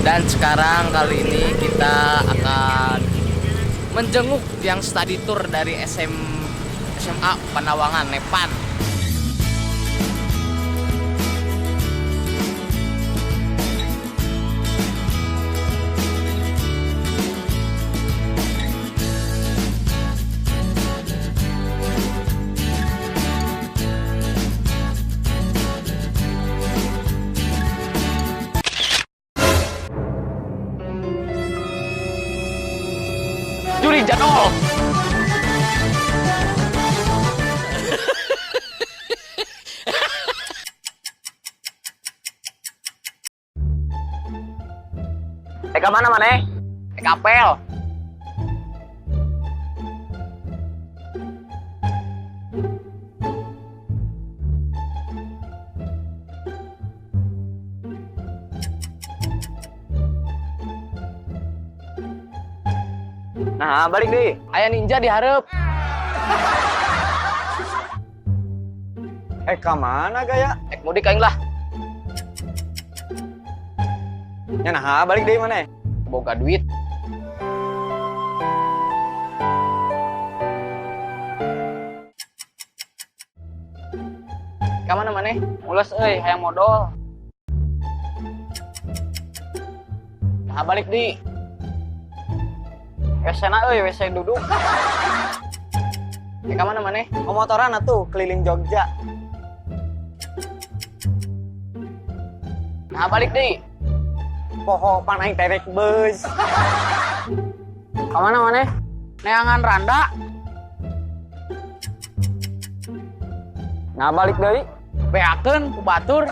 Dan sekarang kali ini kita akan menjenguk yang study tour dari SMA Panawangan Nepan. Juri jadol. Eh, ke mana mana? Eh, kapel. Nah, balik deh. Aya ninja dihareup. Eh, ke mana gaya? Ek mudik aing lah. Ya nah, balik deh mana? Boga duit. Ka mana maneh? Mules euy, hayang modal. Nah, balik di. WC na euy, WC duduk. Eh, ka mana maneh? Momotoran atuh keliling Jogja. Nah, balik di. Poho pan aing terek bus. Ka mana maneh? Neangan randa. Nah, balik deui. Beakeun ku batur.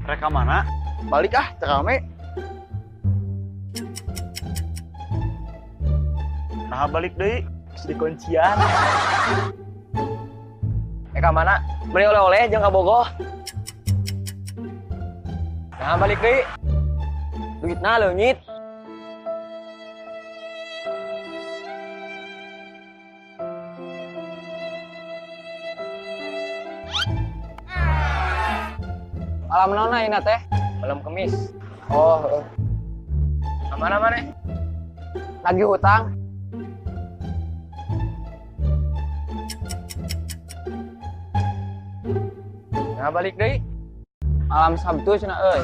Rek ka mana? Balik ah, teu rame. Nah, balik deui. Geus dikuncian. Eh, ka mana? Beli oleh-oleh jeung ka Bogoh. Nah, balik deui. Duitna leungit. Malam naon ayeuna teh? Malam Kemis. Oh, heeh. Ka mana maneh? Lagi hutang. Nah, balik deui. Malam Sabtu cenah euy.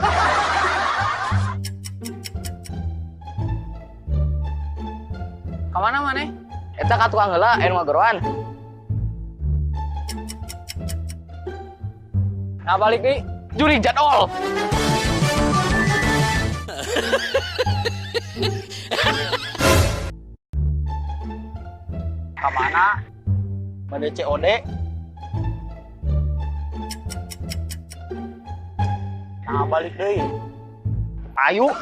Ka mana maneh? Eta ka tukang heula aya nu ngageroan. Nah, balik deui. Juri jadol. Ka mana? Bade COD. Nah, balik deui. Ayo.